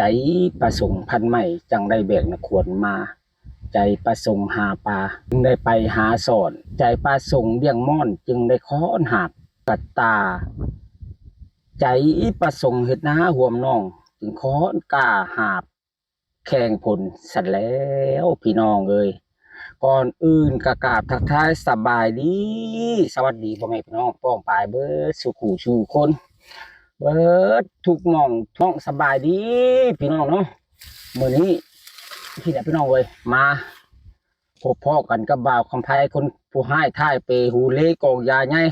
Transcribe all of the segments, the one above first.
ໃຈປະສົງພັນໄມ້ ຈັ່ງໄດ້ແບກໜາຂວນມາ. ໃຈປະສົງຫາປາ ຈຶ່ງໄດ້ໄປຫາສອນ. ໃຈປະສົງລ້ຽງມ້ອນ ຈຶ່ງໄດ້ຄ້ອນຫາບກະຕ່າ. ໃຈປະສົງເຮັດນາຮ່ວມໜອງ ຈຶ່ງຄ້ອນກ້າຫາບແຂ່ງຜົນຊັ້ນແລ້ວ ພີ່ນ້ອງເອີຍ. ກ່ອນອື່ນກໍກາບທັກທາຍສະບາຍດີ ສະຫວັດດີພໍ່ແມ່ພີ່ນ້ອງປ້ອງປາຍເບິດສູ່ຄູ່ສູ່ຄົນ ເບິດທຸກໝ່ອງທ້ອງ. ສະບາຍດີພີ່ນ້ອງເນາະ. ມື້ນີ້ ທີ່ແຫຼະພີ່ນ້ອງເອີຍ ມາພົບພໍ້ກັນກັບບ່າວຄຳໄພ ຄົນຜູ້ຮ້າຍທ້າຍເປ ຫູເລກອງຢາໃຫຍ່.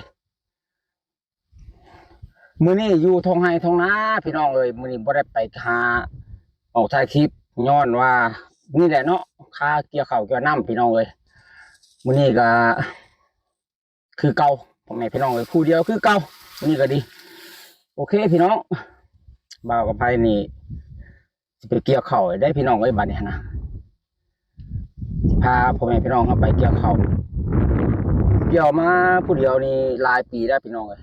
ມື້ນີ້ຢູ່ທ້ອງໄຮ່ທ້ອງນາພີ່ນ້ອງເອີຍ. ມື້ນີ້ບໍ່ໄດ້ໄປຫາອອກຖ່າຍຄລິບ ຍ້ອນວ່ານີ້ແຫຼະເນາະ ຄາກ່ຽວເຂົ້າກ່ຽວນ້ຳພີ່ນ້ອງເອີຍ. ມື້ນີ້ກໍຄືເກົ່າ ພໍ່ແມ່ພີ່ນ້ອງເອີຍ ຜູ້ດຽວຄືເກົ່າ ມື້ນີ້ກໍດີ. ໂອເຄພີ່ນ້ອງ ບ່າວກັບໄພນີ້ຊິໄປກ່ຽວເຂົ້າເດ້ພີ່ນ້ອງເອີຍ. ບັດນີ້ຫັ້ນນະ ຊິພາພໍ່ແມ່ພີ່ນ້ອງເຮົາໄປກ່ຽວເຂົ້າ. ກ່ຽວມາຜູ້ດຽວນີ້ຫຼາຍປີແລ້ວພີ່ນ້ອງເອີຍ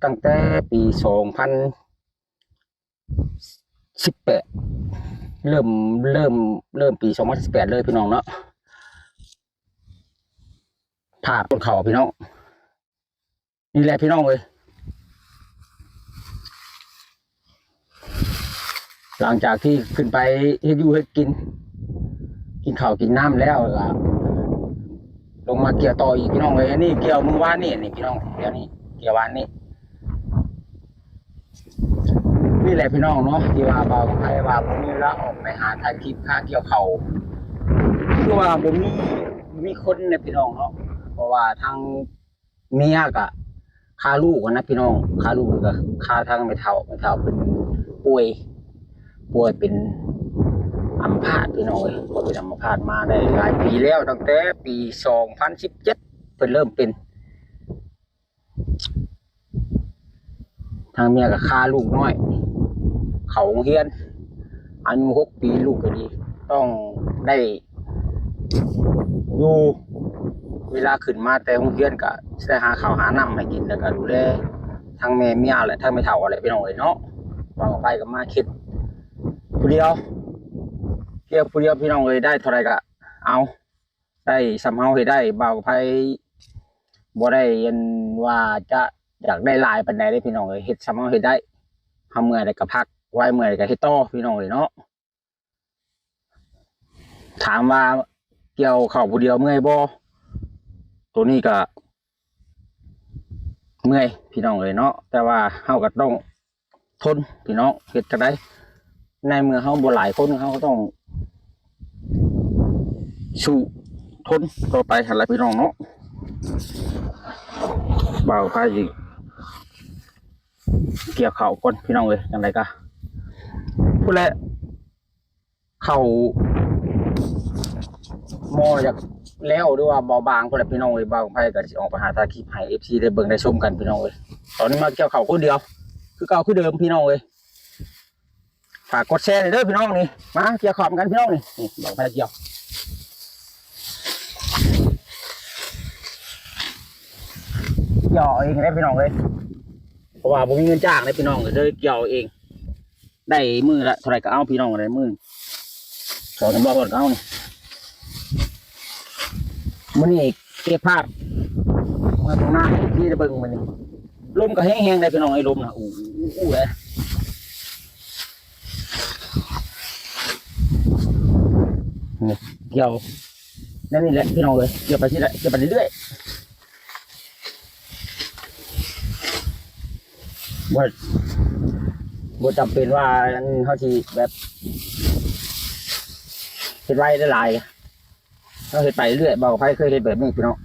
ຕັ້ງແຕ່ປີສອງພັນສິບແປດ ເລີ່ມ ເລີ່ມ ເລີ່ມປີສອງພັນສິບແປດເລີຍພີ່ນ້ອງເນາະ. ພາບຕົ້ນເຂົ້າພີ່ນ້ອງ ນີ້ແຫຼະພີ່ນ້ອງເອີຍ. ຫຼັງຈາກທີ່ຂຶ້ນໄປເຮັດຢູ່ເຮັດກິນ ກິນເຂົ້າກິນນ້ຳແລ້ວ ລະລົງມາກ່ຽວຕໍ່ອີກພີ່ນ້ອງເອີຍ. ອັນນີ້ກ່ຽວມື້ວານນີ້ນີ້ພີ່ນ້ອງ ດຽວນີ້ກ່ຽວວານນີ້. ນີ້ແຫຼະພີ່ນ້ອງເນາະ ທີ່ວ່າບ່າວໄພວ່າບໍ່ມີເວລາອອກໄປຫາຖ່າຍຄລິບຄາກ່ຽວເຂົ້າ ຄືວ່າບໍ່ມີ ບໍ່ມີຄົນນະພີ່ນ້ອງເນາະ. ເພາະວ່າທາງເມຍກະຄາລູກຫັ້ນນະພີ່ນ້ອງ ຄາລູກ ກະຄາທາງແມ່ເຖົ້າ ແມ່ເຖົ້າເພິ່ນປ່ວຍ ປ່ວຍເປັນອັມມະພາດພີ່ນ້ອງເອີຍ. ປ່ວຍເປັນອັມມະພາດມາໄດ້ຫຼາຍປີແລ້ວ ຕັ້ງແຕ່ປີສອງພັນສິບເຈັດ ເພິ່ນເລີ່ມເປັນ. ທາງເມຍກໍຄາລູກນ້ອຍເຂົ້າໂຮງຮຽນ ອາຍຸຫົກປີ ລູກກໍດີ ຕ້ອງໄດ້ຢູ່ ເວລາຂຶ້ນມາແຕ່ໂຮງຮຽນກໍຊິໄດ້ຫາເຂົ້າຫານ້ຳໃຫ້ກິນ ແລ້ວກໍດູແລທັງແມ່ເມຍ ແລະ ທັງແມ່ເຖົ້າຫັ້ນແຫຼະ ພີ່ນ້ອງເອີຍເນາະ. ວ່າໄປກໍມາຄິດຜູ້ດຽວ ເຮັດຜູ້ດຽວ ພີ່ນ້ອງເອີຍ ໄດ້ເທົ່າໃດກໍເອົາ ໄດ້ສ່ຳເຮົາເຮັດໄດ້. ບ່າວໄພບໍ່ໄດ້ອັນວ່າຈະຢາກໄດ້ຫຼາຍປານໃດເດ້ພີ່ນ້ອງເອີຍ ເຮັດສ່ຳເຮົາເຮັດໄດ້. ເຮົາເມື່ອຍແລ້ວກໍພັກ ໄວ້ເມື່ອຍແລ້ວກໍເຮັດຕໍ່ ພີ່ນ້ອງເອີຍເນາະ. ຖາມວ່າກ່ຽວເຂົ້າຜູ້ດຽວເມື່ອຍບໍ່? ໂຕນີ້ກໍເມື່ອຍ ພີ່ນ້ອງເອີຍເນາະ ແຕ່ວ່າເຮົາກໍຕ້ອງ ທົນພີ່ນ້ອງ ເຮັດຈັ່ງໃດ ໃນເມື່ອເຮົາບໍ່ຫຼາຍຄົນ ເຮົາກໍຕ້ອງສູ້ທົນຕໍ່ໄປຫັ້ນລະພີ່ນ້ອງເນາະ. ບ່າວໄພຊິກ່ຽວເຂົ້າກ່ອນພີ່ນ້ອງເອີຍ ຈັ່ງໃດກໍພຸ້ນແຫຼະ. ເຂົ້າໝໍ້ຢາກແລ້ວ ຫຼືວ່າເບົາບາງພຸ້ນແຫຼະພີ່ນ້ອງເອີຍ. ບ່າວໄພກໍຊິອອກໄປຫາຖ່າຍຄລິບໃຫ້ເອັຟຊີໄດ້ເບິ່ງໄດ້ຊົມກັນພີ່ນ້ອງເອີຍ. ຕອນນີ້ມາກ່ຽວເຂົ້າຄົນດຽວ ຄືເກົ່າຄືເດີມພີ່ນ້ອງເອີຍ. ຝາກກົດແຊເດີພີ່ນ້ອງນີ້. ມາກ່ຽວເຂົ້ານຳກັນພີ່ນ້ອງນີ້. ນີ້ບ່າວໄພກ່ຽວ ກ່ຽວເອງເດ້ພີ່ນ້ອງເອີຍ ເພາະວ່າບໍ່ມີເງິນຈ້າງເດ້ພີ່ນ້ອງ ກໍເລີຍກ່ຽວເອງ. ໄດ້ມື້ລະເທົ່າໃດກໍເອົາ ພີ່ນ້ອງ ໄດ້ມື້ສອງສາມຮ້ອຍກໍເອົານີ້. ມື້ນີ້ເກັບພາບເມືອທົ່ງນາໃຫ້ເອັຟຊີໄດ້ເບິ່ງມື້ນີ້. ລົມກໍແຮງໆ ໄດ໋ພີ່ນ້ອງເອີຍ ລົມນະ ອູ້ໆ ເດ້. ນີ້ ກ່ຽວແນວນີ້ແຫຼະພີ່ນ້ອງເອີຍ ກ່ຽວໄປຊີ້ແຫຼະ ກ່ຽວໄປເລື້ອຍໆ. ບໍ່ ບໍ່ຈຳເປັນວ່າອັນເຮົາຊິແບບເຮັດໄວໄດ້ຫຼາຍ ເຮົາເຮັດໄປເລື້ອຍ. ບ່າວໄພເຄີຍເຮັດແບບນີ້ພີ່ນ້ອງ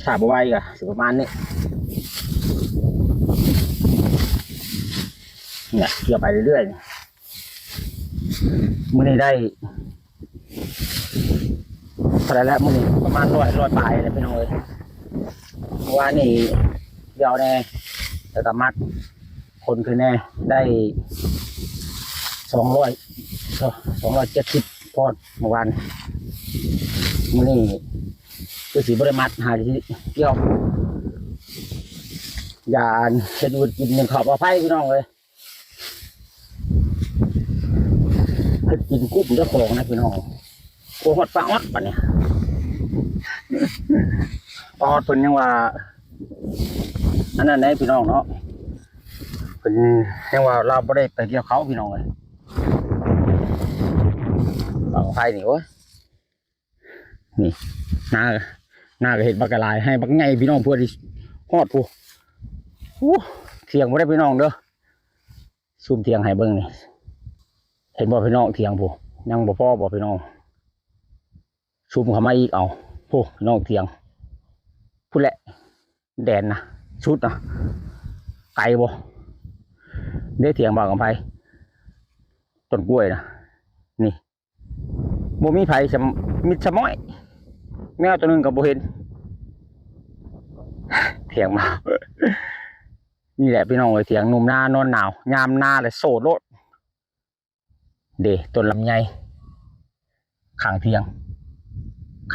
ຖ້າບໍ່ໄວກໍຊິປະມານນີ້. ເນຍ ກ່ຽວໄປເລື້ອຍໆ ມື້ນີ້ໄດ້ ເທົ່າໃດແລ້ວມື້ນີ້? ປະມານຮ້ອຍ ຮ້ອຍປາຍແລ້ວພີ່ນ້ອງເອີຍ. ເມື່ອວານນີ້ດຽວແດ່ ແລ້ວກໍມັດຄົນຂຶ້ນແດ່ ໄດ້ສອງຮ້ອຍ ສອງຮ້ອຍເຈັດສິບປອນເມື່ອວານ. ມື້ນີ້ຄືຊິບໍ່ໄດ້ມັດ ຫາຊິກ່ຽວ ຢ້ານເຮັດຢູ່ເຮັດກິນໜຶ່ງເຂົ້າບໍ່ໄພພີ່ນ້ອງເອີຍ. ກິນກຸ້ມເຈົ້າຂອງນະພີ່ນ້ອງ. ໂອ້ ຮອດປາອອດບາດນີ້ ປາອອດເພິ່ນຍັງວ່າ ອັນນັ້ນໃດພີ່ນ້ອງເນາະ ເພິ່ນຍັງວ່າລາວບໍ່ໄດ້ໄປກ່ຽວເຂົ້າພີ່ນ້ອງເອີຍ. ບັ້ງໄຟນີ້ ໂອ້ຍ ນີ້ ນາ ນາກໍເຮັດບັກກະຫຼາຍ ໃຫ້ບັກໃຫຍ່ພີ່ນ້ອງ ເພື່ອຊິຮອດພຸ້ນ. ໂອ້ ຖຽງບໍ່ໄດ້ພີ່ນ້ອງເດີ ຊູມຖຽງໃຫ້ເບິ່ງນີ້ ເຫັນບໍ່ພີ່ນ້ອງ? ຖຽງພຸ້ນ ຍັງບໍ່ພໍບໍ່ພີ່ນ້ອງ? ຊູມເຂົ້າມາອີກ ເອົາ ພຸ້ນພີ່ນ້ອງ ຖຽງພຸ້ນແຫຼະ ແດນນະ ສຸດນະ ໄກບໍ່? ເດ້ຖຽງບ່າວກຳໄພ ຕົ້ນກ້ວຍນະ ນີ້ ບໍ່ມີໃຜ ມີສະມ້ອຍ ແມວໂຕໜຶ່ງກໍບໍ່ເຫັນ ຖຽງມາ. ນີ້ແຫຼະພີ່ນ້ອງເອີຍ ຖຽງໜຸ່ມນານອນໜາວ ຍາມນາແລ້ວໂສດໂລດ. ເດ້ ຕົ້ນລຳໄຍຂ້າງຖຽງ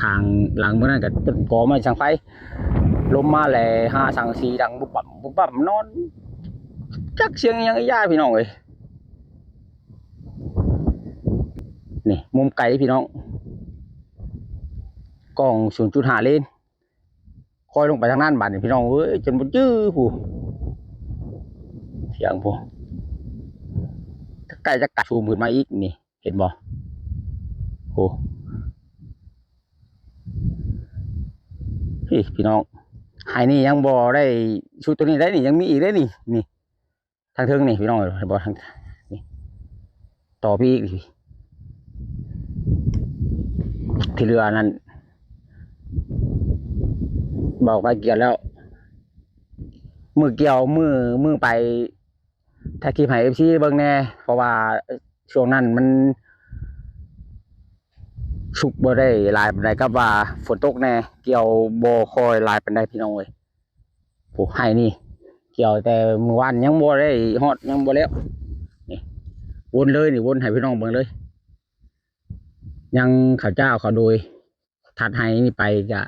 ຂ້າງຫຼັງເບິ່ງນັ້ນກໍຕົ້ນກອໄມ້ສັງໄຟ ລົມມາແລ້ວຫາສັງກະສີດັງບຸບບັບບຸບບັບ ນອນຈັກສຽງອີ່ຫຍັງອີ່ຫຍັງພີ່ນ້ອງເອີຍ. ນີ້ມຸມໄກພີ່ນ້ອງ ກ້ອງສູນຈຸດຫ້າເລນ ຄ່ອຍລົງໄປທາງນັ້ນບາດນີ້ພີ່ນ້ອງເອີຍ ຈົນບໍ່ຈື່ຜູ້ ຖຽງຜູ້ ໃກ້ຈະກັດຊູມຂຶ້ນມາອີກນີ້ ເຫັນບໍ່? ໂອ້ ພີ່ ພີ່ນ້ອງ ໄຮ່ນີ້ຍັງບໍ່ໄດ້ ຊຸດໂຕນີ້ໄດ້ນີ້ ຍັງມີອີກໄດ້ນີ້ ນີ້ ທາງເທິງນີ້ພີ່ນ້ອງ ເຫັນບໍ່? ທາງນີ້ ຕໍ່ໄປອີກ ທີ່ເຫຼືອນັ້ນ ເວົ້າໄປກ່ຽວແລ້ວ ມື້ກ່ຽວ ມື້ ມື້ໄປຖ່າຍຄລິບໃຫ້ເອັຟຊີເບິ່ງແດ່ ເພາະວ່າຊ່ວງນັ້ນມັນສຸກບໍ່ໄດ້ຫຼາຍປານໃດ ກັບວ່າຝົນຕົກແດ່ ກ່ຽວບໍ່ຄ່ອຍຫຼາຍປານໃດພີ່ນ້ອງເອີຍ. ໂອ້ ໄຮ່ນີ້ກ່ຽວແຕ່ມື້ວານ ຍັງບໍ່ໄດ້ຮອດ ຍັງບໍ່ແລ້ວ ນີ້ ວົນເລີຍນີ້ ວົນໃຫ້ພີ່ນ້ອງເບິ່ງເລີຍ ຍັງເຂົ້າຈ້າວເຂົ້າໂດຍ ຖັດໄຮ່ນີ້ໄປກະ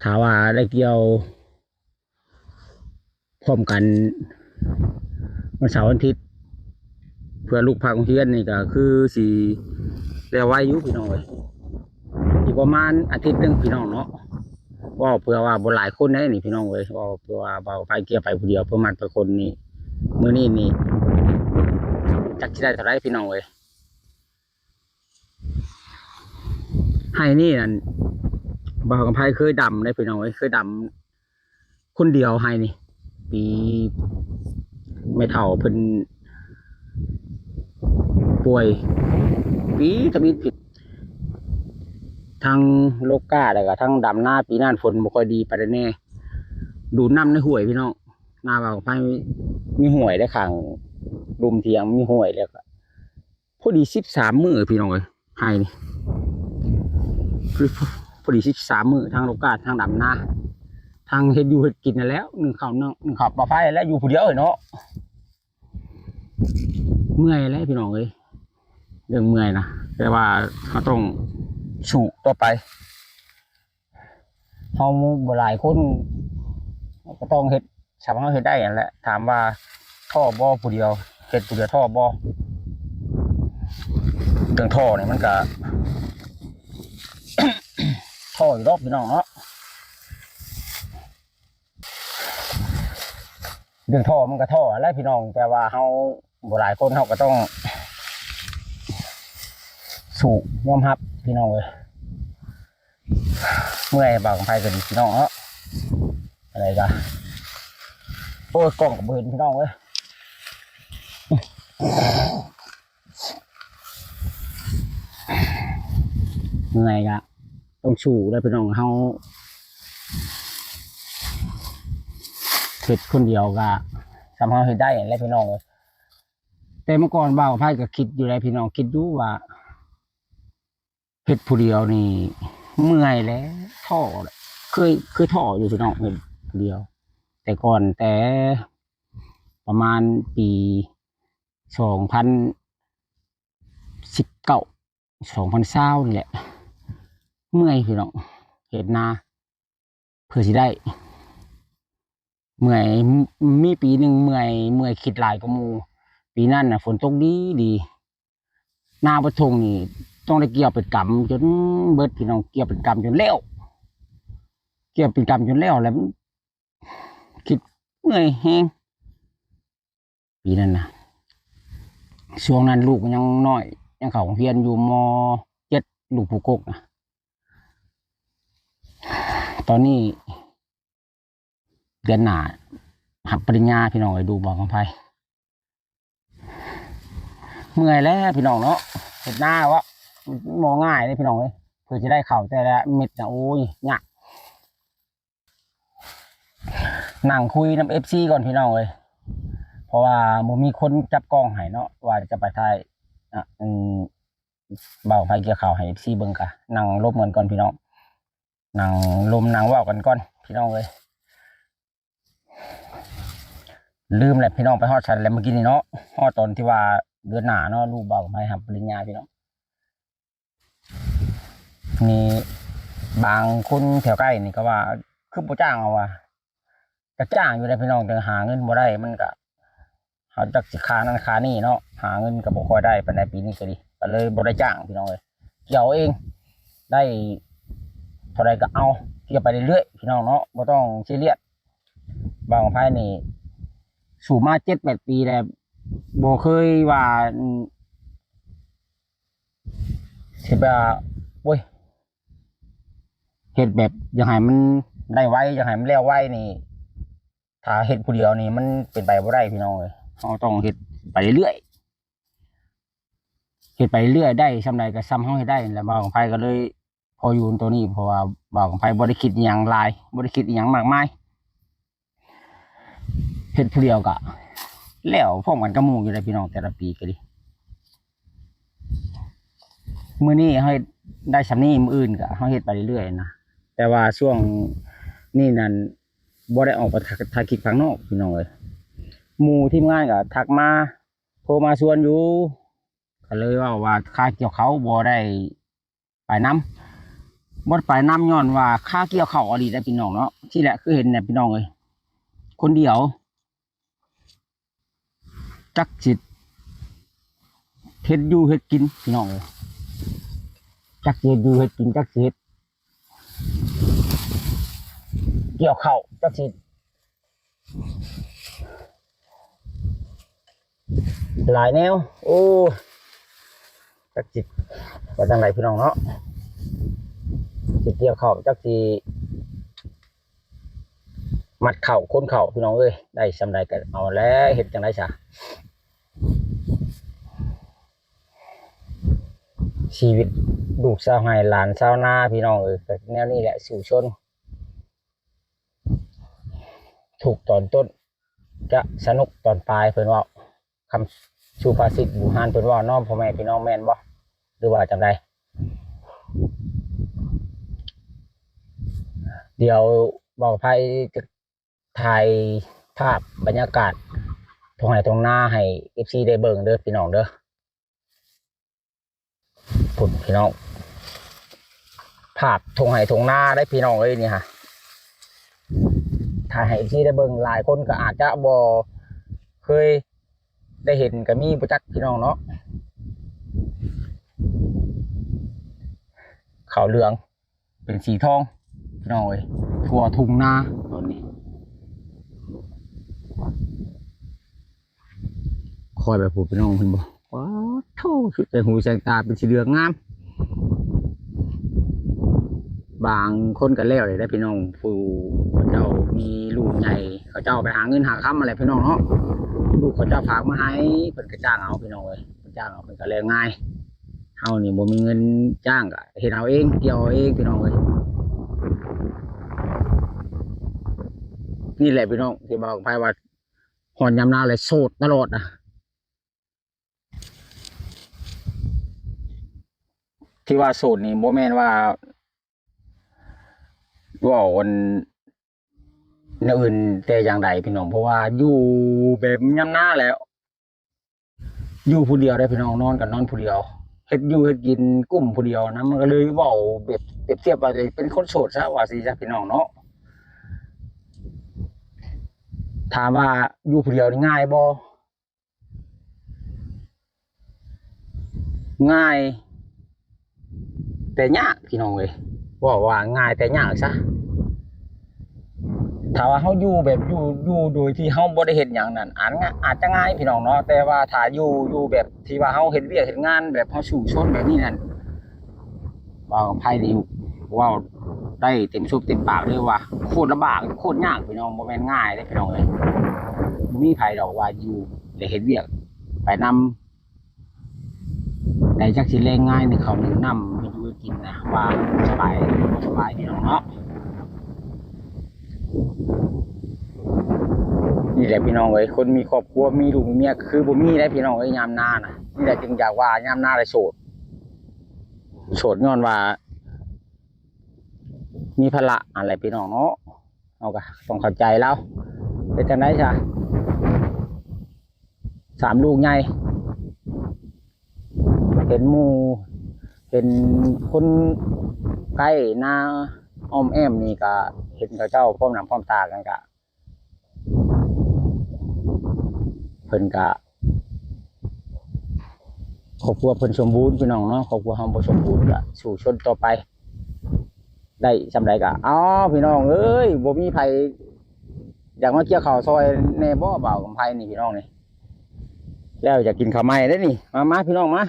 ຖ້າວ່າໄດ້ກ່ຽວພ້ອມກັນວັນເສົາວັນອາທິດ ເພື່ອລູກພັກໂຮງຮຽນນີ້ກະຄືຊິແລ້ວໄວຢູ່ພີ່ນ້ອງເອີຍ ອີກປະມານອາທິດໜຶ່ງພີ່ນ້ອງເນາະ. ເວົ້າເພື່ອວ່າບໍ່ຫຼາຍຄົນເດ້ນີ້ພີ່ນ້ອງເອີຍ ເວົ້າເພື່ອວ່າບ່າວໄພກ່ຽວໄປຜູ້ດຽວ ເພື່ອມັດໄປຄົນນີ້ ມື້ນີ້ນີ້ຈັກຊິໄດ້ເທົ່າໃດພີ່ນ້ອງເອີຍ. ໄຮ່ນີ້ນັ້ນ ບ່າວກຳໄພເຄີຍດຳເດ້ພີ່ນ້ອງເອີຍ ເຄີຍດຳຄົນດຽວໄຮ່ນີ້ ປີແມ່ເຖົ້າເພິ່ນປ່ວຍ ປີທຳອິດຜິດ ທັງໂລກາ ແລ້ວກໍທັງດຳນາ ປີນັ້ນຝົນບໍ່ຄ່ອຍດີປານໃດແດ່ ດູດນ້ຳໃນຫ້ວຍພີ່ນ້ອງ. ນາບ່າວກຳໄພມີຫ້ວຍເດ້ ຂ້າງລຸ່ມຖຽງມີຫ້ວຍ ແລ້ວກໍ ພໍດີສິບສາມມື້ພີ່ນ້ອງເອີຍ ໄຮ່ນີ້ ພໍດີສິບສາມມື້ ທັງໂລກາ ທັງດຳນາ ທັງເຮັດຢູ່ເຮັດກິນນັ້ນແຫຼະ ໜຶ້ງເຂົ້າ ໜຶ້ງເຂົ້າປາໄຟແຫຼະ ຢູ່ຜູ້ດຽວເນາະ ເມື່ອຍແຫຼະພີ່ນ້ອງເອີຍ ເລື່ອງເມື່ອຍນະ ແຕ່ວ່າເຮົາຕ້ອງສູ້ຕໍ່ໄປ. ເຮົາບໍ່ຫຼາຍຄົນ ເຮົາກໍຕ້ອງເຮັດສ່ຳເຮົາເຮັດໄດ້ຫັ້ນແຫຼະ. ຖາມວ່າທໍ້ບໍ່ ຜູ້ດຽວເຮັດຜູ້ດຽວທໍ້ບໍ່? ເລື່ອງທໍ້ນີ້ມັນກະທໍ້ຢູ່ດອກພີ່ນ້ອງເນາະ. ເລື່ອງທໍ້ມັນກໍທໍ້ຫັ້ນແຫຼະພີ່ນ້ອງ ແຕ່ວ່າເຮົາບໍ່ຫຼາຍຄົນ ເຮົາກໍຕ້ອງສູ້ຍອມຮັບພີ່ນ້ອງເອີຍ. ເມື່ອຍ ບ່າວກຳໄພກໍດີພີ່ນ້ອງເນາະ ອັນໃດກໍ ໂອ້ຍ ກ້ອງກໍບໍ່ເຫັນພີ່ນ້ອງເອີຍ. ເມື່ອຍກະຕ້ອງສູ້ເດີພີ່ນ້ອງ ເຮົາເຮັດຄົນດຽວກະສ່ຳເຮົາເຮັດໄດ້ແຫຼະພີ່ນ້ອງເອີຍ. ແຕ່ເມື່ອກ່ອນບ່າວໄພກໍຄິດຢູ່ແຫຼະພີ່ນ້ອງ ຄິດຢູ່ວ່າເຮັດຜູ້ດຽວນີ້ເມື່ອຍແຫຼະ ທໍ້ແຫຼະ ເຄີຍ ເຄີຍທໍ້ຢູ່ພີ່ນ້ອງ ເຮັດຜູ້ດຽວ ແຕ່ກ່ອນ ແຕ່ປະມານປີສອງພັນສິບເກົ້າ ສອງພັນຊາວນີ້ແຫຼະ ເມື່ອຍພີ່ນ້ອງ ເຮັດນາເພື່ອຊິໄດ້ ເມື່ອຍ ມີປີໜຶ່ງເມື່ອຍ ເມື່ອຍຄິດຫຼາຍກວ່າໝູ່ ປີນັ້ນນະຝົນຕົກດີດີ ນາເບິດທົ່ງນີ້ ຕ້ອງໄດ້ກ່ຽວເປັນກຳຈົນເບິດ ພີ່ນ້ອງ, ກ່ຽວເປັນກຳຈົນແລ້ວ ກ່ຽວເປັນກຳຈົນແລ້ວ ແລ້ວ ຄິດເມື່ອຍແຮງ ປີນັ້ນນະ. ຊ່ວງນັ້ນລູກຍັງນ້ອຍ ຍັງເຂົ້າໂຮງຮຽນຢູ່ ມ.ເຈັດ ລູກຜູ້ກົກນະ. ຕອນນີ້ເດືອນໜ້າຮັບປະລິນຍາ ພີ່ນ້ອງເອີຍ, ລູກບ່າວຄຳໄພ. ເມື່ອຍແລ້ວພີ່ນ້ອງເນາະ, ເຮັດນາເວາະ ບໍ່ງ່າຍເດ້ພີ່ນ້ອງເອີຍ, ເພື່ອຊິໄດ້ເຂົ້າແຕ່ລະເມັດນະ ໂອ້ຍ ຍາກ. ນັ່ງຄຸຍນຳເອັຟຊີກ່ອນພີ່ນ້ອງເອີຍ, ເພາະວ່າບໍ່ມີຄົນຈັບກ້ອງໃຫ້ເນາະ ວ່າຈະໄປຖ່າຍ ອາ ອືມ ບ່າວຄຳໄພກ່ຽວເຂົ້າໃຫ້ເອັຟຊີເບິ່ງ. ກະນັ່ງລົມກັນກ່ອນພີ່ນ້ອງ, ນັ່ງລົມນັ່ງເວົ້າກັນກ່ອນພີ່ນ້ອງເອີຍ. ລືມແຫຼະພີ່ນ້ອງ, ໄປຮອດໃສແລ້ວເມື່ອກີ້ນີ້ເນາະ, ຮອດຕອນທີ່ວ່າເດືອນໜ້າເນາະ ລູກບ່າວຄຳໄພຮັບປະລິນຍາພີ່ນ້ອງ. ນີ້ບາງຄົນແຖວໃກ້ນີ້ກໍວ່າ ຄືບໍ່ຈ້າງເອົາວ່າ, ກໍຈ້າງຢູ່ເດ້ພີ່ນ້ອງ, ແຕ່ຫາເງິນບໍ່ໄດ້ ມັນກໍ ເຮົາຈັກຊິຄ່ານັ້ນຄ່ານີ້ເນາະ, ຫາເງິນກໍບໍ່ຄ່ອຍໄດ້ປານໃດປີນີ້ກໍດີ, ກໍເລີຍບໍ່ໄດ້ຈ້າງພີ່ນ້ອງເອີຍ, ກ່ຽວເອງ ໄດ້ເທົ່າໃດກໍເອົາ, ກ່ຽວໄປເລື້ອຍໆພີ່ນ້ອງເນາະ, ບໍ່ຕ້ອງຊີຣຽສ. ບ່າວຄຳໄພນີ້ ສູບມາເຈັດແປດປີແລ້ວ ບໍ່ເຄີຍວ່າ ຊິແບບ ໂອ້ຍ ເຮັດແບບຢາກໃຫ້ມັນໄດ້ໄວ ຢາກໃຫ້ມັນແລ້ວໄວນີ້ ຖ້າເຮັດຜູ້ດຽວນີ້ມັນເປັນໄປບໍ່ໄດ້ພີ່ນ້ອງເອີຍ, ເຮົາຕ້ອງເຮັດໄປເລື້ອຍໆ ເຮັດໄປເລື້ອຍ ໄດ້ຊ່ຳໃດກໍຊ່ຳເຮົາເຮັດໄດ້ນັ້ນແຫຼະ. ບ່າວຄຳໄພກໍເລີຍພໍຢູ່ຕົວນີ້ ເພາະວ່າບ່າວຄຳໄພບໍ່ໄດ້ຄິດອີ່ຫຍັງຫຼາຍ ບໍ່ໄດ້ຄິດອີ່ຫຍັງມາກມາຍ. ເຮັດຜູ້ດຽວກະແລ້ວພ້ອມກັນກັບໝູ່ຢູ່ເດ້ພີ່ນ້ອງ, ແຕ່ລະປີກໍດີ. ມື້ນີ້ເຮົາເຮັດໄດ້ຊ່ຳນີ້ ມື້ອື່ນກະເຮົາເຮັດໄປເລື້ອຍໆນະ, ແຕ່ວ່າຊ່ວງນີ້ນັ້ນບໍ່ໄດ້ອອກໄປຖ່າຍຄລິບຂ້າງນອກພີ່ນ້ອງເອີຍ. ໝູ່ທີມງານກະທັກມາ ໂທມາຊວນຢູ່, ກໍເລີຍເວົ້າວ່າຄາກ່ຽວເຂົ້າບໍ່ໄດ້ ໄປນຳ ບໍ່ໄດ້ໄປນຳ ຍ້ອນວ່າຄາກ່ຽວເຂົ້າອີ່ຫຼີແຫຼະພີ່ນ້ອງເນາະ. ທີ່ແຫຼະຄືເຫັນແຫຼະພີ່ນ້ອງເອີຍ, ຄົນດຽວ ຈັກຊິເຮັດຢູ່ເຮັດກິນພີ່ນ້ອງເອີຍ, ຈັກຊິເຮັດຢູ່ເຮັດກິນ ຈັກຊິເຮັດກ່ຽວເຂົ້າ ຈັກຊິ ຫຼາຍແນວ ໂອ້ ຈັກຊິວ່າຈັ່ງໃດພີ່ນ້ອງເນາະ, ຊິກ່ຽວເຂົ້າ ຈັກຊິມັດເຂົ້າ ຂົນເຂົ້າ ພີ່ນ້ອງເອີຍ, ໄດ້ຊ່ຳໃດກໍເອົາແຫຼະ ເຮັດຈັ່ງໃດຊະ. ຊີວິດລູກຊາວໄຮ່ ຫຼານຊາວນາ ພີ່ນ້ອງເອີຍ, ກໍແນວນີ້ແຫຼະ ສູ້ຊົນ. ທຸກຕອນຕົ້ນຈະສະໜຸກຕອນປາຍ ເພິ່ນເວົ້າ. ຄຳສຸພາສິດບູຮານເພິ່ນເວົ້າເນາະ ພໍ່ແມ່ພີ່ນ້ອງ, ແມ່ນບໍ່ ຫຼືວ່າຈັ່ງໃດ? ດຽວບ່າວຄຳໄພຈະຖ່າຍພາບບັນຍາກາດທົ່ງໄຮ່ທົ່ງນາໃຫ້ເອັຟຊີໄດ້ເບິ່ງເດີພີ່ນ້ອງເດີ. ພຸ້ນພີ່ນ້ອງ ພາບທົ່ງໄຮ່ທົ່ງນາເດ້ພີ່ນ້ອງເອີຍ ນີ້ຮະ ຖ້າໃຫ້ເອັຟຊີໄດ້ເບິ່ງ ຫຼາຍຄົນກໍອາດຈະບໍ່ເຄີຍໄດ້ເຫັນກໍມີ ບໍ່ຈັກພີ່ນ້ອງເນາະ. ເຂົ້າເຫຼືອງ ເປັນສີທອງພີ່ນ້ອງເອີຍ ທົ່ວທົ່ງນາຕອນນີ້. ຄ່ອຍໄປພຸ້ນພີ່ນ້ອງ ເຫັນບໍ່? ປາດໂທ້ ສຸດແສງຫູແສງຕາ ເປັນສີເຫຼືອງງາມ. ບາງຄົນກໍແລ້ວເລີຍເດ້ພີ່ນ້ອງ ຜູ້ເຂົາເຈົ້າມີລູກໃຫຍ່ ເຂົາເຈົ້າໄປຫາເງິນຫາຄຳຫັ້ນແຫຼະພີ່ນ້ອງເນາະ, ລູກເຂົາເຈົ້າຝາກມາໃຫ້ ເພິ່ນກໍຈ້າງເອົາພີ່ນ້ອງເອີຍ. ຈ້າງເອົາເພິ່ນກໍແລ້ວງ່າຍ, ເຮົານີ້ບໍ່ມີເງິນຈ້າງກໍເຮັດເອົາເອງ ກ່ຽວເອົາເອງພີ່ນ້ອງເອີຍ. ນີ້ແຫຼະພີ່ນ້ອງ ທີ່ບ່າວຄຳໄພວ່າ ຮອດຍາມໜາວແລ້ວໂສດຕະຫຼອດນະ. ທີ່ວ່າໂສດນີ້ບໍ່ແມ່ນວ່າ ເວົ້າອັນ ແນວອື່ນແຕ່ຢ່າງໃດພີ່ນ້ອງ, ເພາະວ່າຢູ່ແບບຍາມໜາແລ້ວ ຢູ່ຜູ້ດຽວເດ້ພີ່ນ້ອງ, ນອນກໍນອນຜູ້ດຽວ ເຮັດຢູ່ເຮັດກິນກຸ້ມຜູ້ດຽວນະ, ມັນກໍເລີຍເວົ້າແບບປຽບທຽບວ່າເປັນຄົນໂສດຊະ ວ່າຊີ້ຊະພີ່ນ້ອງເນາະ. ຖາມວ່າຢູ່ຜູ້ດຽວນີ້ງ່າຍບໍ່? ງ່າຍແຕ່ຍາກພີ່ນ້ອງເອີຍ, ເວົ້າວ່າງ່າຍແຕ່ຍາກຊະ. ຖ້າວ່າເຮົາຢູ່ແບບ ຢູ່ ຢູ່ໂດຍທີ່ເຮົາບໍ່ໄດ້ເຮັດຫຍັງນັ້ນ ອາດ ອາດຈະງ່າຍພີ່ນ້ອງເນາະ, ແຕ່ວ່າຖ້າຢູ່ ຢູ່ແບບທີ່ວ່າເຮົາເຮັດວຽກເຮັດງານ ແບບເຮົາສູ້ຊົນແບບນີ້ນັ້ນ ບ່າວຄຳໄພນີ້ເວົ້າໄດ້ເຕັມປົກເຕັມປາກເລີຍວ່າ ໂຄດລຳບາກ ໂຄດຍາກພີ່ນ້ອງ, ບໍ່ແມ່ນງ່າຍເດ້ພີ່ນ້ອງເອີຍ. ບໍ່ມີໃຜດອກວ່າຢູ່ ແລະ ເຮັດວຽກໄປນຳ ໄດ້ຈັກຊິແລງງາຍໜຶ່ງເຂົ້າໜຶ່ງນ້ຳ ໃຫ້ຢູ່ໃຫ້ກິນນະ ວ່າສະບາຍ ບໍ່ສະບາຍພີ່ນ້ອງເນາະ. ນີ້ແຫຼະພີ່ນ້ອງເອີຍ, ຄົນມີຄອບຄົວ ມີລູກມີເມຍ ຄືບໍ່ມີໄດ໋ພີ່ນ້ອງເອີຍ. ຍາມນານະ ນີ້ແຫຼະຈຶ່ງຢາກວ່າຍາມນາລະໂສດ, ໂສດຍ້ອນວ່າມີພາລະຫັ້ນແຫຼະພີ່ນ້ອງເນາະ. ເຮົາກໍຕ້ອງເຂົ້າໃຈລາວ. ເຮັດຈັ່ງໃດຊະ? ສາມລູກໃຫຍ່ ເຫັນໝູ່ ເຫັນຄົນໃກ້ນາອ້ອມແອ້ມນີ້ ກະເຫັນເຂົາເຈົ້າພ້ອມໜ້າພ້ອມຕາກັນ ກະເພິ່ນກະ ຄອບຄົວເພິ່ນສົມບູນພີ່ນ້ອງເນາະ, ຄອບຄົວເຮົາບໍ່ສົມບູນ ກະສູ້ຊົນຕໍ່ໄປ. ໄດ້ສ່ຳໃດກໍເອົາພີ່ນ້ອງເອີຍ. ບໍ່ມີໃຜຢາກມາກ່ຽວເຂົ້າຊ່ອຍແດ່ບໍ່ ບ່າວຄຳໄພນີ້ພີ່ນ້ອງນີ້? ແລ້ວຢາກກິນເຂົ້າໃໝ່ເດ້ນີ້. ມາ ມາພີ່ນ້ອງມາ,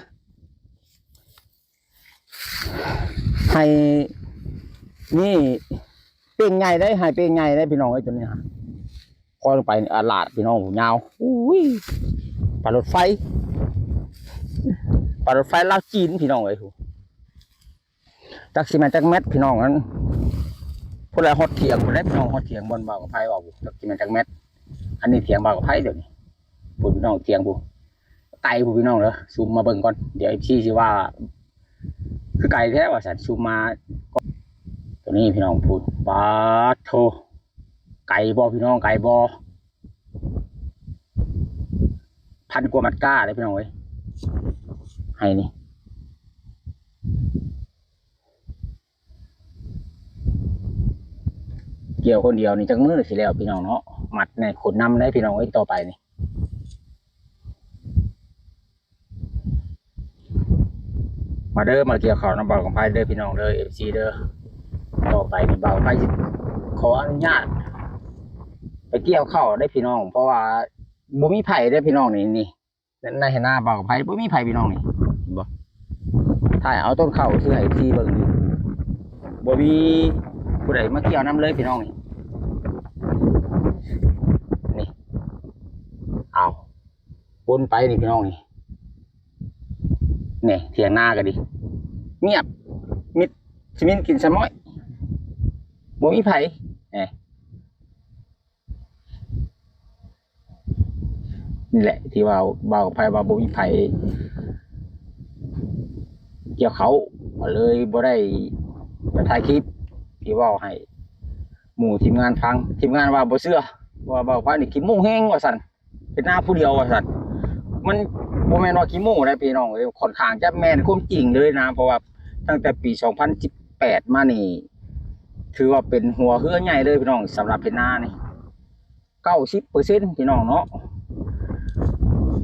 ໄຮ່ນີ້ເປັ້ງໃຫຍ່ເດ້, ໄຮ່ເປັ້ງໃຫຍ່ເດ້ພີ່ນ້ອງເອີຍ. ຕົວນີ້ນະ ຄອຍລົງໄປນີ້ອາຫຼາດພີ່ນ້ອງ, ຍາວ ອຸ້ຍ ປານລົດໄຟ ປານລົດໄຟລາວຈີນພີ່ນ້ອງເອີຍ. ຈັກຊິແມ່ນຈັກແມັດພີ່ນ້ອງ. ອັນພຸ້ນແຫຼະ ຮອດຖຽງພຸ້ນແຫຼະພີ່ນ້ອງ, ຮອດຖຽງບ່ອນບ່າວຄຳໄພເວົ້າ ຈັກຊິແມ່ນຈັກແມັດ. ອັນນີ້ຖຽງບ່າວຄຳໄພດຽວນີ້ ພຸ້ນພີ່ນ້ອງ, ຖຽງພຸ້ນ ໄກພຸ້ນພີ່ນ້ອງເດີ. ຊູມມາເບິ່ງກ່ອນ ດຽວເອັຟຊີຊິວ່າຄືໄກແທ້ວ່າຊັ້ນ. ຊູມມາຕົວນີ້ພີ່ນ້ອງ ພຸ້ນ ປາດໂທ ໄກບໍ່ພີ່ນ້ອງ ໄກບໍ່? ພັນກວ່າມັດກ້າເດ້ພີ່ນ້ອງເອີຍ ໄຮ່ນີ້. ກ່ຽວຄົນດຽວນີ້ຈັກມື້ຊິແລ້ວພີ່ນ້ອງເນາະ, ມັດແນ່ຂົນນຳໄດ໋ພີ່ນ້ອງເອີຍ. ຕໍ່ໄປນີ້ ມາເດີ ມາກ່ຽວເຂົ້ານຳບ່າວຄຳໄພເດີພີ່ນ້ອງເດີ ເອັຟຊີເດີ. ຕໍ່ໄປນີ້ບ່າວຄຳໄພຊິຂໍອະນຸຍາດໄປກ່ຽວເຂົ້າໄດ໋ພີ່ນ້ອງ, ເພາະວ່າບໍ່ມີໃຜເດ້ພີ່ນ້ອງນີ້. ນີ້ ໃນໄຮ່ນາບ່າວຄຳໄພບໍ່ມີໃຜພີ່ນ້ອງນີ້ ເຫັນບໍ່? ຖ່າຍເອົາຕົ້ນເຂົ້າຊື່ໃຫ້ເອັຟຊີເບິ່ງນີ້ ບໍ່ມີຜູ້ໃດມາກ່ຽວນຳເລີຍພີ່ນ້ອງນີ້. ນີ້ ເອົາ ວົນໄປນີ້ພີ່ນ້ອງນີ້. ນີ້ຖຽງນາກໍດີ ງຽບມິດ ຊິມິນກິນສະມ້ອຍ ບໍ່ມີໃຜ. ນີ້ ນີ້ແຫຼະທີ່ວ່າບ່າວຄຳໄພວ່າບໍ່ມີໃຜກ່ຽວເຂົ້າ ກໍເລີຍບໍ່ໄດ້ມາຖ່າຍຄລິບທີ່ເວົ້າໃຫ້ໝູ່ທີມງານຟັງ. ທີມງານວ່າບໍ່ເຊື່ອ ວ່າບ່າວຄຳໄພນີ້ຂີ້ໂມ້ແຮງວ່າຊັ້ນ. ເຮັດນາຜູ້ດຽວວ່າຊັ້ນ. ມັນບໍ່ແມ່ນວ່າຂີ້ໂມ້ໄດ໋ພີ່ນ້ອງເອີຍ, ຂ້ອນຂ້າງຈະແມ່ນຄວາມຈິງເລີຍນະ, ເພາະວ່າຕັ້ງແຕ່ປີສອງພັນສິບແປດມານີ້ ຖືວ່າເປັນຫົວເຮືອໃຫຍ່ເລີຍພີ່ນ້ອງ, ສຳລັບເຮັດນານີ້ ເກົ້າສິບເປີເຊັນພີ່ນ້ອງເນາະ.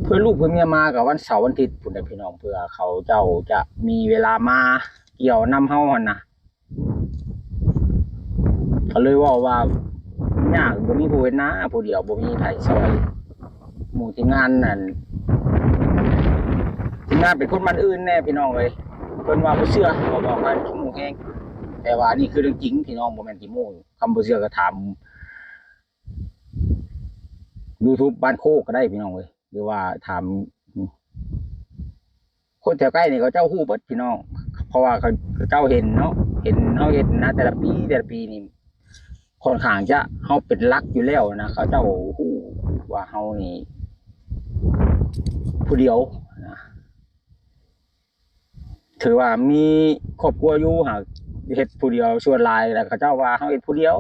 ເພື່ອລູກເພື່ອເມຍມາກໍວັນເສົາວັນອາທິດພຸ້ນແຫຼະພີ່ນ້ອງ, ເພື່ອເຂົາເຈົ້າຈະມີເວລາມາກ່ຽວນຳເຮົາຫັ້ນນະ. ກໍເລີຍເວົ້າວ່າຍາກ ບໍ່ມີຜູ້ເຮັດນາຜູ້ດຽວ ບໍ່ມີໃຜຊ່ອຍ. ໝູ່ທີມງານນັ້ນ ທີມງານເປັນຄົນບ້ານອື່ນແດ່ພີ່ນ້ອງເອີຍ, ເພິ່ນວ່າບໍ່ເຊື່ອ ເວົ້າວ່າຂີ້ໂມ້ແຮງ. ແຕ່ວ່ານີ້ຄືເລື່ອງຈິງພີ່ນ້ອງ, ບໍ່ແມ່ນຂີ້ໂມ້. ຄຳບໍ່ເຊື່ອກໍຖາມຢູທູບບ້ານໂຄກກໍໄດ້ພີ່ນ້ອງເອີຍ, ຫຼືວ່າຖາມ ຄົນແຖວໃກ້ນີ້ເຂົາເຈົ້າຮູ້ເບິດພີ່ນ້ອງ, ເພາະວ່າເຂົາເຈົ້າເຫັນເນາະ, ເຫັນເຮົາເຮັດນະ ແຕ່ລະປີ ແຕ່ລະປີນີ້ ຂ້ອນຂ້າງຈະເຮົາເປັນຫຼັກຢູ່ແລ້ວນະ, ເຂົາເຈົ້າຮູ້ວ່າເຮົານີ້ຜູ້ດຽວນະ. ຖືວ່າມີຄອບຄົວຢູ່ ຫາກເຮັດຜູ້ດຽວ, ສ່ວນຫຼາຍແລ້ວເຂົາເຈົ້າວ່າເຮົາເຮັດຜູ້ດຽວ,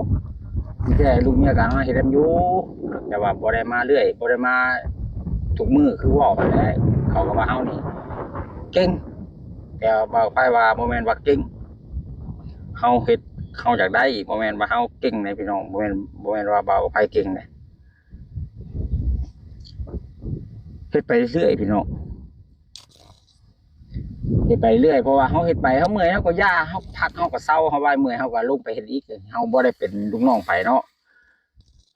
ມີແຕ່ລູກເມຍກໍເຮົາເຮັດນຳຢູ່, ແຕ່ວ່າບໍ່ໄດ້ມາເລື້ອຍ ບໍ່ໄດ້ມາທຸກມື້ຄືເວົ້າຫັ້ນແຫຼະ. ເຂົາກໍວ່າເຮົານີ້ເກັ່ງ, ແຕ່ບ່າວຄຳໄພວ່າບໍ່ແມ່ນວ່າເກັ່ງ, ເຮົາເຮັດ ເຮົາຢາກໄດ້, ບໍ່ແມ່ນວ່າເຮົາເກັ່ງນະພີ່ນ້ອງ, ບໍ່ແມ່ນ ບໍ່ແມ່ນວ່າບ່າວຄຳໄພເກັ່ງນະ, ເຮັດໄປເລື້ອຍພີ່ນ້ອງ. เฮ็ดไปเรื่อย เพราะว่าเฮาเฮ็ดไป เฮาเมื่อยเฮาก็ย่า เฮาพักเฮาก็เซา เฮาว่าเมื่อยเฮาก็ลงไปเฮ็ดอีก เฮาบ่ได้เป็นลูกน้องไผเนาะ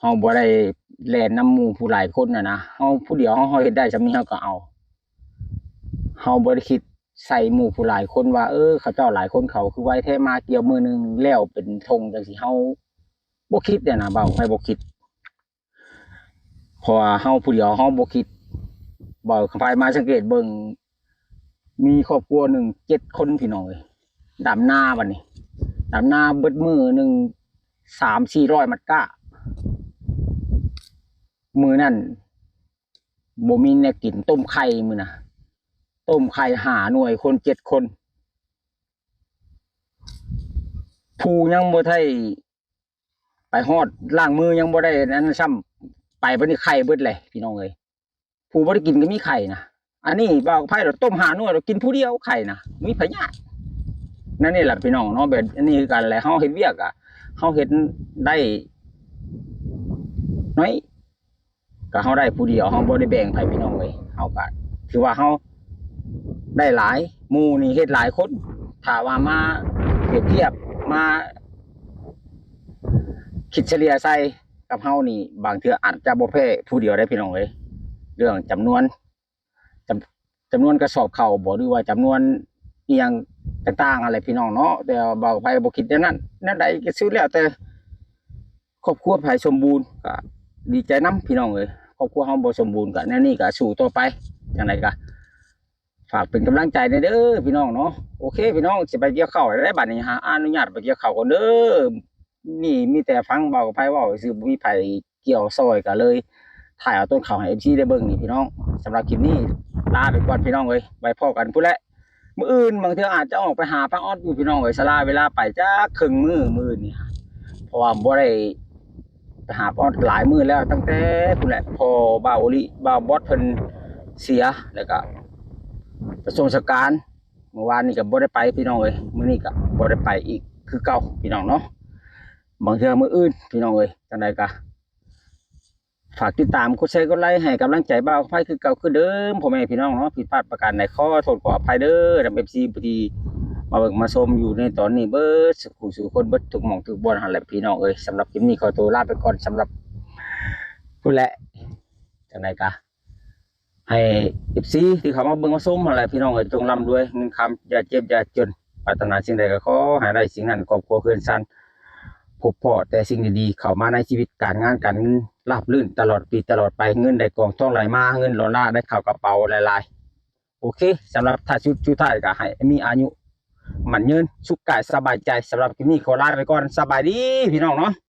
เฮาบ่ได้แล่นนำหมู่ผู้หลายคนน่ะนะ เฮาผู้เดียวเฮา เฮาเฮ็ดได้ส่ำนี้เฮาก็เอา เฮาบ่ได้คิดใส่หมู่ผู้หลายคนว่า เออ เขาเจ้าหลายคนเขาคือไวแท้ มาเกี่ยวมื้อหนึ่งแล้วเป็นธงจั่งซี้ เฮาบ่คิดเนี่ยนะ บ่าวไผบ่คิด เพราะว่าเฮาผู้เดียวเฮาบ่คิด บ่าวไผมาสังเกตเบิ่ง มีครอบครัวหนึ่งเจ็ดคนพี่น้องเอ้ย ดำนาบัดนี้ ดำนาเบิดมื้อหนึ่งสามสี่ร้อยมัดก้า มื้อนั้นบ่มีแนวกิน ต้มไข่มื้อนะ ต้มไข่ห้าหน่วย คนเจ็ดคน ผู้ยังบ่ทันไปฮอด ล้างมือยังบ่ได้นั้นซ้ำ ไปบัดนี้ไข่เบิดเลยพี่น้องเอ้ย ผู้บ่ได้กินก็มีไข่นะ อันนี้บ่าวไผเราต้มห้าหน่วย เรากินผู้เดียวไข่นะ มีพยาธิ นั่นนี่แหละพี่น้องเนาะ แบบอันนี้คือกันแหละ เฮาเฮ็ดเวียกอะ เฮาเฮ็ดได้น้อย ก็เฮาได้ผู้เดียว เฮาบ่ได้แบ่งไผพี่น้องเอ้ย เฮาก็ถือว่าเฮาได้หลาย หมู่นี่เฮ็ดหลายคน ถ้าว่ามาเปรียบเทียบ มาคิดเฉลี่ยใส่กับเฮานี่ บางเทื่ออาจจะบ่แพ้ผู้เดียวได้พี่น้องเอ้ย เรื่องจำนวน จำ จำนวนกระสอบข้าวบ่ หรือว่าจำนวนอิหยังต่างๆ อะไรพี่น้องเนาะ แต่ว่าบ่าวไผบ่คิดแนวนั้น แนวใดก็สุดแล้วแต่ ครอบครัวไผสมบูรณ์ก็ดีใจนำพี่น้องเอ้ย ครอบครัวเฮาบ่สมบูรณ์ก็แนวนี้ก็สู้ต่อไป จั่งใดก็ฝากเป็นกำลังใจแหน่เด้อพี่น้องเนาะ โอเคพี่น้อง สิไปเกี่ยวข้าวแล้วบัดนี้ หาอนุญาตไปเกี่ยวข้าวก่อนเด้อ นี่มีแต่ฟังบ่าวกับไผเว้าซื่อ บ่มีไผเกี่ยวซอย ก็เลยถ่ายเอาต้นข้าวให้ เอฟซี ได้เบิ่งนี่พี่น้อง สำหรับคลิปนี้ลาไปก่อนพี่น้องเอ้ย ไว้พ้อกันพุ้นแหละ มื้ออื่นบางเทื่ออาจจะออกไปหาป้าออดอยู่พี่น้องเอ้ย สละเวลาไปจักครึ่งมื้อ มื้ออื่นนี่ เพราะว่าบ่ได้ไปหาป้าออดหลายมื้อแล้ว ตั้งแต่พุ้นแหละ พ่อบ่าวโอลิ บ่าวบอสเพิ่นเสีย แล้วก็ประสงสการ มื้อวานนี้ก็บ่ได้ไปพี่น้องเอ้ย มื้อนี้ก็บ่ได้ไปอีกคือเก่าพี่น้องเนาะ บางเทื่อมื้ออื่นพี่น้องเอ้ย จั่งใดก็ ฝากติดตาม กดแชร์ กดไลค์ ให้กำลังใจบ่าวกับไผคือเก่าคือเดิม พ่อแม่พี่น้องเนาะ ผิดพลาดประการใดขอโทษขออภัยเด้อนำ เอฟซี ผู้ที่มาเบิ่งมาชมอยู่ในตอนนี้ เบิดสู่ผู้สู่คน เบิดทุกหม่องทุกบ่อนหั่นแหละพี่น้องเอ้ย สำหรับคลิปนี้ขอตัวลาไปก่อน สำหรับพุ้นแหละ จั่งใดก็ ให้ เอฟซี ที่เข้ามาเบิ่งมาชมหั่นแหละพี่น้องเอ้ย จงร่ำรวย เงินคำอย่าเจ็บอย่าจน ปรารถนาสิ่งใดก็ขอให้ได้สิ่งนั้น ครอบครัวเฮือนซานพบพ้อแต่สิ่งดีๆ เข้ามาในชีวิต การงานการเงินราบรื่นตลอดปีตลอดไป เงินได้กองทองไหลมา เงินดอลลาร์ได้เข้ากระเป๋าหลายๆ โอเค สำหรับท้ายสุดสุดท้ายก็ให้มีอายุมั่นยืน สุขกายสบายใจ สำหรับคลิปนี้ขอลาไปก่อน สบายดีพี่น้องเนาะ